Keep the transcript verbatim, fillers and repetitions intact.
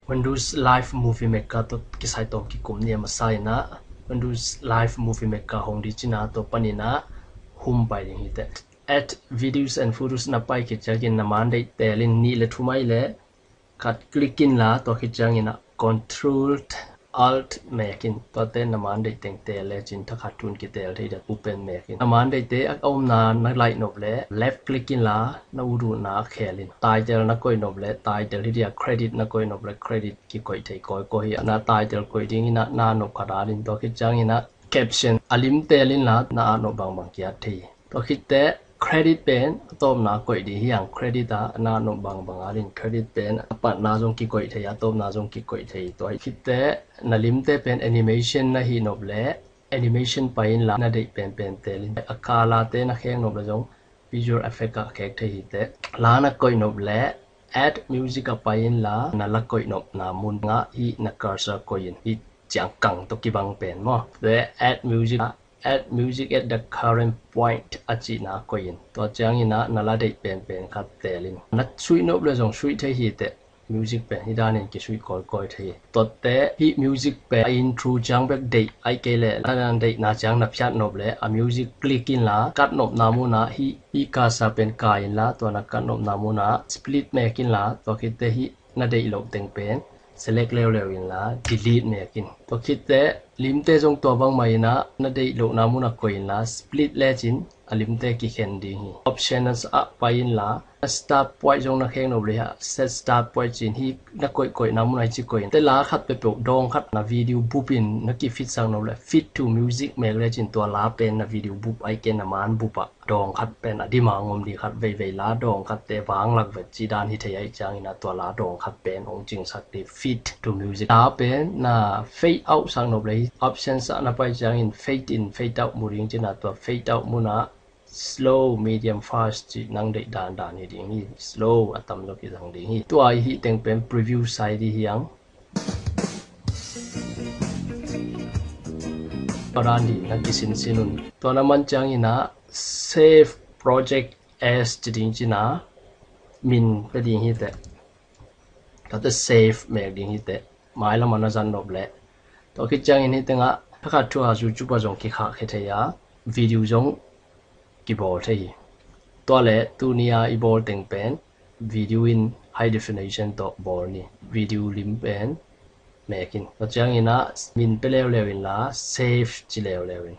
Windows Live Movie Maker tawh kisai tawm kikum ni a masa in ah, Windows Live Movie Maker hong ding cin ah, tua panin ah hum pai ding hi teh. Add videos and photos na pai khit ciangin na man deih teel in, nih le thum ahih leh khat click in la, tua khit ciangin ah Control Alt mek in, tuate na man deih teng teel lecin thakhat thu in kiteel thei ding. Open mek in. Na man deihte a omna na laih nop leh left click in la, na ut utna ah khel in. Title na koih nop leh title, hi ding a credit na koih nop leh credit kikoih thei kawikawi hi. Na title koih ding in ah na nop khat at in, tua khit ciangin ah caption a lim teel in la, na at nop bangbang ki-at thei hi. Tua khit teh credit pen a tawpna koih ding hi hang, credit ah na at nop bangbang at in, credit pen a patna zong kikoih thei, a tawpna zong kikoih thei. Tua khit teh na limte pen animation na hih nop leh animation pai in la, na deih penpen teel in. A color te na khek nop leh zong visual effect ah khek thei hi teh. La na koih nop leh add music ah pai in la, na la koih nopna mun ah hih na cursor koih in, hih ciangkang tawh kibang pen maw, tua add music ah, add music at the current point a cihna koih in. Tua ciangin ah na la deih penpen khat teel in. Na suih nop leh zong suih thei hi teh. Music pen hi danin kisuih kawikawi thei hi. Tuate hih music pen a intro ciang bek deih ahih kei leh na deihna ciang na phiat nop leh a music click in la, kat nopna mun ah hih, hih cursor pen kai in la, tua na kat nopna mun ah split mek in la, tua khit teh hih na deih loh teng pen select leuleu in la, delete mek in. Tua khit teh limte zong tua bangmah in ah na deih lohna mun ah koih in la, split lecin a limte kikhen ding hi. Options ah pai in la, start point zong na khek nop leh hih set start point ci-in, hih na koihkoihna mun ah hih ci koih in. Tua la khat peuhpeuh dawng khat na video bup in na kifitsak nop leh fit to music mek lecin tua la pen na video bup ahih kei leh na man bup ah dawng khat pen a dim a hong om ding khat, veivei la dawng khatte vanglak vet cih dan hi thei ahih ciangin ah tua la dawng khat pen hong cingsak ding, fit to music. La pen na fade out sak nop leh hih options ah na pai ciangin fade in, fade out mu ding cin ah, tua fade out mun ah slow, medium, fast cih nang deih dandan hi ding hi. Slow a tamzaw kizang ding hi. Tua i hih teng pen preview sai ding hi hang. Tua dan dih na kisinsin un. Tua na man ciangin ah save project as ci ding cin ah min pia ding hi teh. Tua teh save mek ding hi teh. Mailam ah na zat nop leh. Tua khit ciangin hih teng ah thakhat thu a YouTube ah zong kikhahkhia thei a, video zong kibawl thei hi. Tua leh tuni a i bawl teng pen video in high definition tawh bawl ni. Video lim pen mek in. Tua ciangin ah min pia leuleu in la, save ci leuleu in.